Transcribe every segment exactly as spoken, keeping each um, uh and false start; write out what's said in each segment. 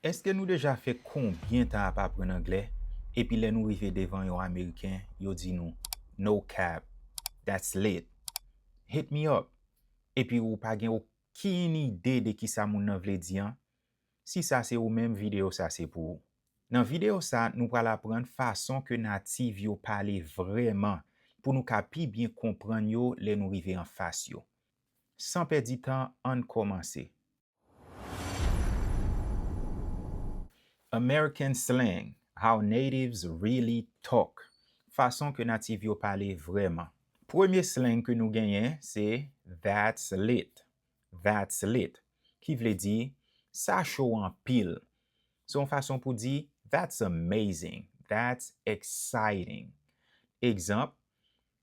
Èske nou deja fè konbyen tan ap aprann anglè, epi lè nou rive devan yon Ameriken, yo di nou, "No cap, that's lit. Hit me up." Epi ou pa gen okenn ide de kisa moun nan vle di an? Si sa se ou menm, videyo sa se pou ou. Nan videyo sa, nou pral aprann fason ke natif yo pale vrèman, pou nou ka pi byen konprann yo lè nou rive anfas yo. San pèdi tan, ann kòmanse. American slang, how natives really talk. Fason ke natif yo pale vrèman. Premye slang ke nou genyen, se "That's lit." "That's lit." Ki vle di, "Sa cho anpil." Se yon fason pou di, "That's amazing. That's exciting." Egzanp,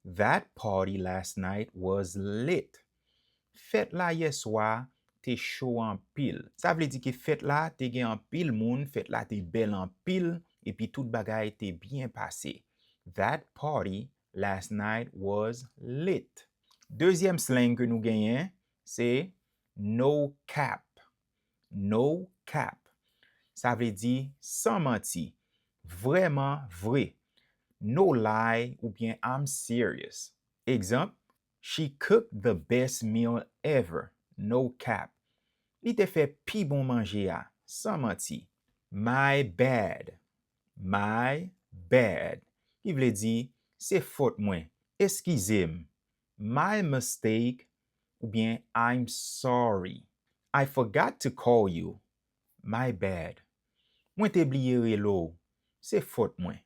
"That party last night was lit." Fèt la yè swa te cho anpil. Sa vle di ke fèt la te gen anpil moun, fèt la te bèl anpil, epi tout bagay te byen pase. "That party last night was lit." Dezyèm slang ke nou genyen, se "No cap." "No cap." Sa vle di san manti, vrèman vre. "No lie" oubyen "I'm serious." Egzanp, "She cooked the best meal ever." "No cap." Li te fè pi bon manje a, san manti. "My bad." "My bad." Ki vle di, "Se fòt mwen. Eskize m." "My mistake" oubyen "I'm sorry." "I forgot to call you. My bad." "Mwen te bliye rele w. Se fòt mwen."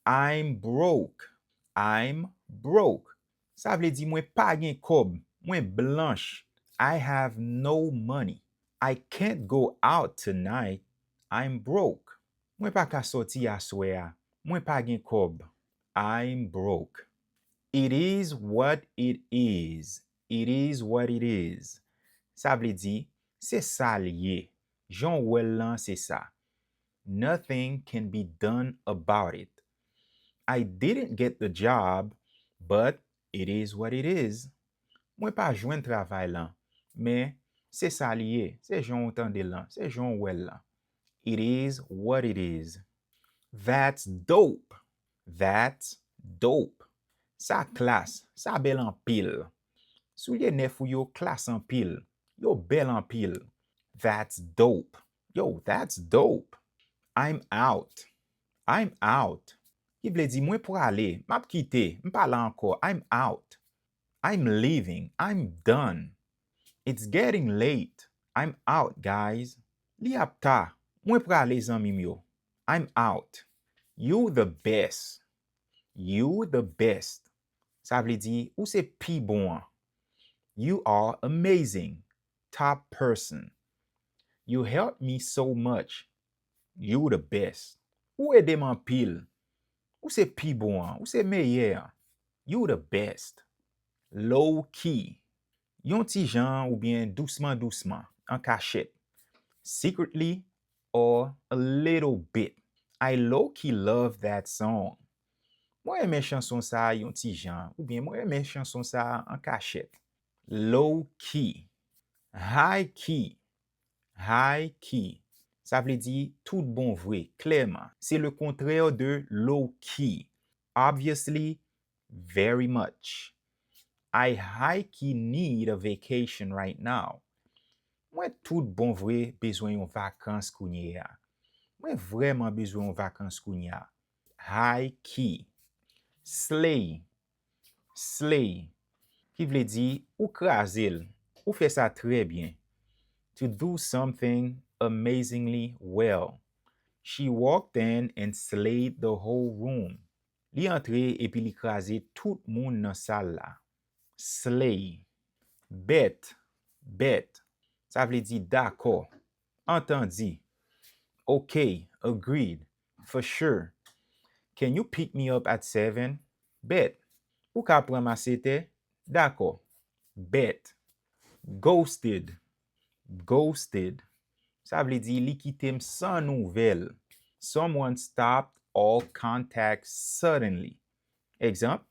"I'm broke." "I'm broke." Sa vle di mwen pa gen kòb. Mwen blanch. "I have no money." "I can't go out tonight. I'm broke." Mwen pa ka sòti aswè a. Mwen pa gen kòb. "I'm broke." "It is what it is. It is what it is." Sa vle di, se sa l ye. Jan w wè l lan, se sa. "Nothing can be done about it. I didn't get the job, but it is what it is." Mwen pa jwenn travay lan, men se sa li ye, se jan w tande l lan, se jan w wè l lan. "It is what it is." "That's dope. That's dope." Sa klas, sa bèl anpil. Soulye nèf ou yo klas anpil, yo bèl anpil. "That's dope." Yo, that's dope. "I'm out. I'm out." Ki vle di mwen prale, m ap kite, m pa la ankò, "I'm out." "I'm leaving. I'm done." "It's getting late. I'm out, guys." Li ap ta, mwen prale, zanmi m yo. "I'm out." "You the best. You the best." Sa vle di ou se pi bon an. "You are amazing. Top person." "You help me so much." "You the best." Ou ede m anpil. Ou se pi bon an, ou se meyè an. "You the best." "Low key." Yon ti jan oubyen dousman dousman, an kachèt. "Secretly or a little bit." "I low key love that song." Mwen renmen chanson sa a yon ti jan, oubyen mwen renmen chanson sa a an kachèt. "Low key." "High key." "High key." Sa vle di tout bon vre, klèman. Se le contraire de low key. Obviously, very much. "I high key need a vacation right now." Mwen tout bon vre bezwen yon vakans kounye a. Mwen vrèman bezwen yon vakans kounye a. "High key." "Slay." "Slay." Ki vle di ou kraze l, ou fè sa trè byen. "To do something amazingly well." "She walked in and slayed the whole room." Li antre epi li kraze tout moun nan sal la. "Slay." "Bet." "Bet." Sa vle di dakò. Antandi. "Ok." "Agreed." "For sure." "Can you pick me up at seven?" "Bet." "Ou ka pran m a sèt è?" "Dakò." "Bet." "Ghosted." "Ghosted." Sa vle di li kite m san nouvèl. "Someone stopped all contact suddenly." Egzanp,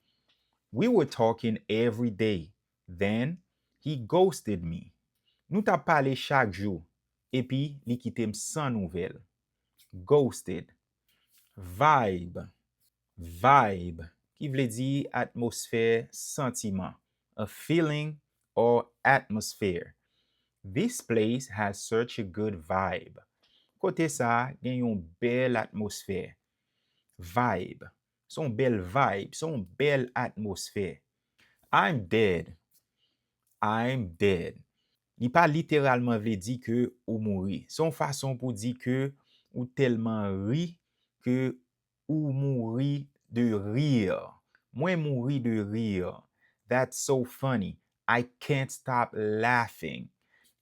"We were talking every day. Then he ghosted me." Nou t ap pale chak jou. epi li kite m san nouvèl. Ghosted. Vibe. Vibe, ki vle di atmosfè, santiman. A feeling or atmosphere. This place has such a good vibe. Kote sa a gen yon bèl atmosfè. Vibe. Se yon bèl vibe, se yon bèl atmosfè. I'm dead. I'm dead. Li pa literalman vle di ke ou mouri. Se yon fason pou di ke ou tèlman ri ke ou mouri de ri. Mwen mouri de ri. That's so funny. I can't stop laughing.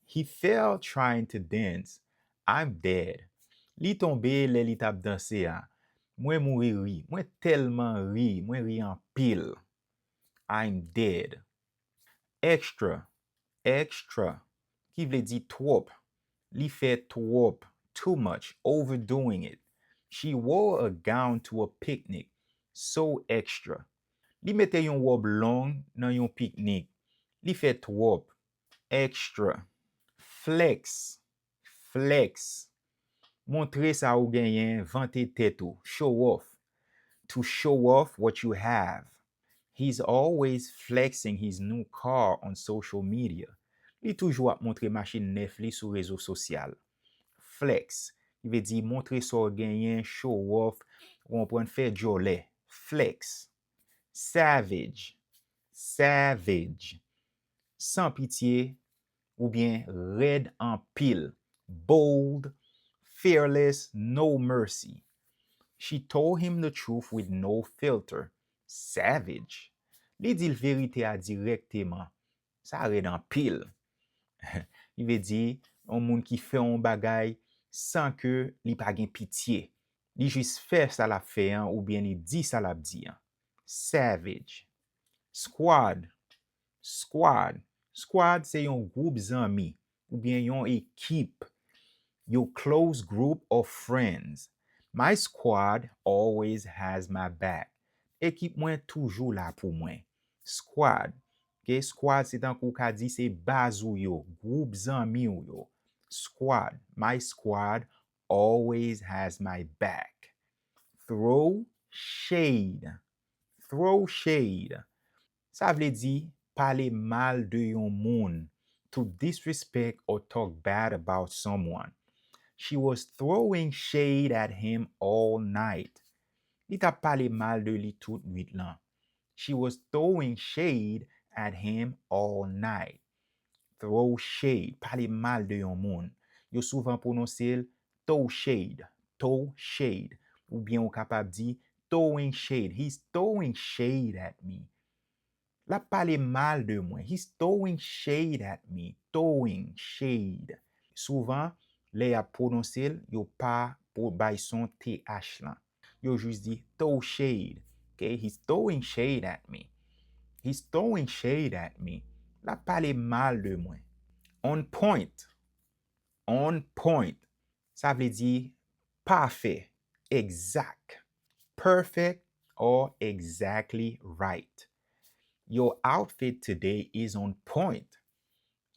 He fell trying to dance. I'm dead. Li tonbe lè li t ap danse a. Mwen mouri ri. Mwen tèlman ri. Mwen ri anpil. I'm dead. Extra. Extra. Ki vle di twòp. Li fè twòp. Too much. Overdoing it. She wore a gown to a picnic. So extra. Li mete yon wòb long nan yon piknik. Li fè twòp. Extra. Flex. Flex. Montre sa ou genyen, vante tèt ou. Show off. To show off what you have. He's always flexing his new car on social media. Li toujou ap montre machin nèf li sou rezo sosyal. Flex, ki vle di montre sa w genyen, show off, ou konprann, fè djòlè. Flex. Savage. Savage. San pitye oubyen rèd anpil. Bold, fearless, no mercy. She told him the truth with no filter. Savage. Li di l verite a dirèkteman. Sa rèd anpil. Li vle di yon moun ki fè yon bagay san ke li pa gen pitye. Li jis fè sa l ap fè an oubyen li di sa l ap di an. Savage. Squad. Squad. Squad se yon gwoup zanmi oubyen yon ekip. Your close group of friends. My squad always has my back. Ekip mwen toujou la pou mwen. Squad. Ok, squad se tankou w ka di se baz ou yo, gwoup zanmi w yo. Squad. My squad always has my back. Throw shade. Throw shade. Sa vle di pale mal de yon moun. To disrespect or talk bad about someone. She was throwing shade at him all night. Li t ap pale mal de li tout nwit lan. She was throwing shade at him all night. Throw shade, pale mal de yon moun. Yo souvan pwononse l throw shade, throw shade. Oubyen ou kapab di throwing shade. He's throwing shade at me. L ap pale mal de mwen. He's throwing shade at me. Throwing shade. Souvan, lè y ap pwononse l, yo pa pwo-, bay son T H lan. Yo jis di throw shade. Ok? He's throwing shade at me. He's throwing shade at me. L ap pale mal de mwen. On point. On point. Sa vle di pafè, egzak. Perfect or exactly right. Your outfit today is on point.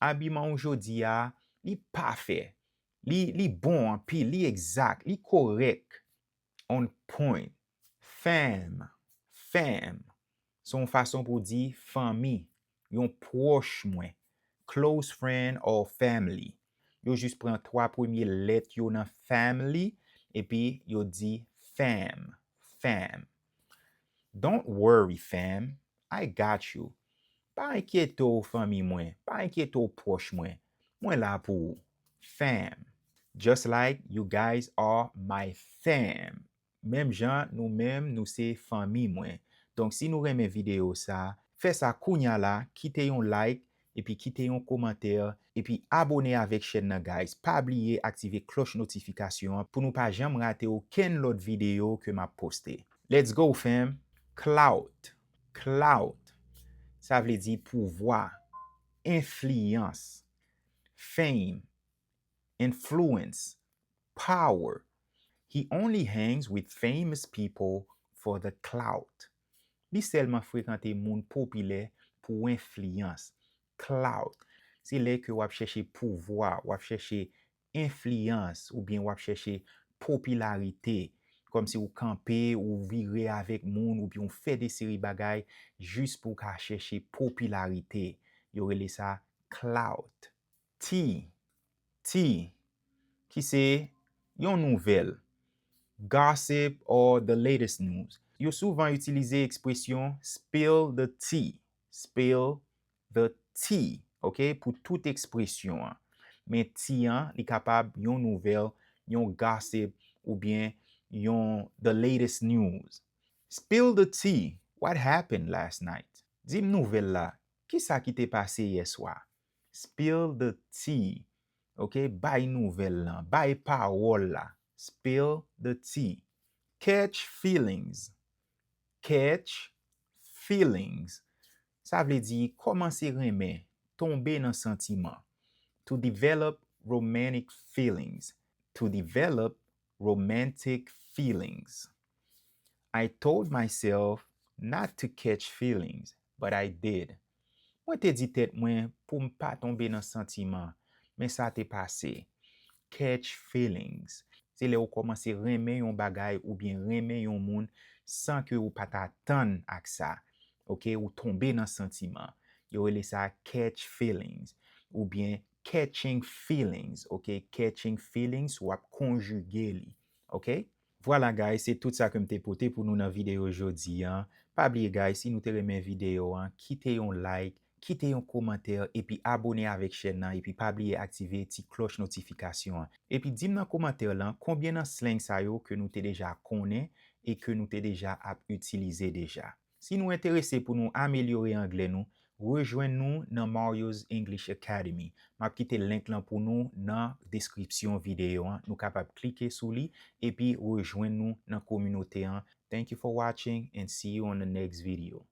Abiman w jodi a, li pafè. Li, li bon anpil, li egzak, li korèk. On point. Fam. Fam. Se yon fason pou di fanmi, yon pwòch mwen. Close friend or family. Yo jis pran twa premye lèt yo nan family, epi yo di fam. Fam. Don't worry, fam. I got you. Pa enkyete w, fanmi mwen. Pa enkyete w, pwòch mwen. Mwen la pou ou. Fam. Just like you guys are my fam. Menm jan nou menm, nou se fanmi mwen. Donk, si nou renmen videyo sa, fè sa kounya la, kite yon like, epi kite yon kòmantè, epi abone avèk chèn nan, guys. Pa bliye aktive klòch notifikasyon an pou nou pa janm rate okenn lòt videyo ke m ap poste. Let's go, fam! Clout. Clout. Sa vle di pouvwa, enfliyans. Fame. Influence. Power. He only hangs with famous people for the clout. Li sèlman frekante moun popilè pou enfliyans. Clout. Se lè ke w ap chèche pouvwa, w ap chèche enfliyans, oubyen w ap chèche popilarite, kòmsi ou kanpe, ou vire avèk moun, oubyen ou fè de seri bagay jis pou w ka chèche popilarite. Yo rele sa clout. Tea, tea, ki se yon nouvèl, gossip or the latest news. Yo souvan itilize ekspresyon spill the tea, spill the tea, ok, pou tout ekspresyon an. Men tea an, li kapab yon nouvèl, yon gossip, oubyen yon the latest news. Spill the tea, what happened last night? Di m nouvèl la, ki sa ki te pase yè swa? Spill the tea, ok, bay nouvèl lan, bay pawòl la. Spill the tea. Catch feelings. Catch feelings. Sa vle di kòmanse renmen, tonbe nan santiman. To develop romantic feelings. To develop romantic feelings. I told myself not to catch feelings, but I did. Mwen te di tèt mwen pou m pa tonbe nan santiman, men sa te pase. Catch feelings. Se lè ou kòmanse renmen yon bagay oubyen renmen yon moun san ke ou pa t atann ak sa. Ok, ou tonbe nan santiman. Yo rele sa catch feelings oubyen catching feelings. Ok, catching feelings, w ap konjige li. Ok? Vwala guys, se tout sa ke m te pote pou nou nan videyo jodi an. Pa bliye guys, si nou te renmen videyo an, kite yon like, kite yon kòmantè, epi abone avèk chèn nan, epi pa bliye aktive ti klòch notifikasyon an. Epi di m nan kòmantè lan, konbyen nan slang sa yo ke nou te deja konnen e ke nou te deja ap itilize deja. Si nou enterese pou nou amelyore anglè nou, rejwenn nou nan Mario's English Academy. M ap kite link lan pou nou nan deskripsyon videyo an. Nou kapab klike sou li epi rejwenn nou nan kominote an. Thank you for watching and see you on the next video.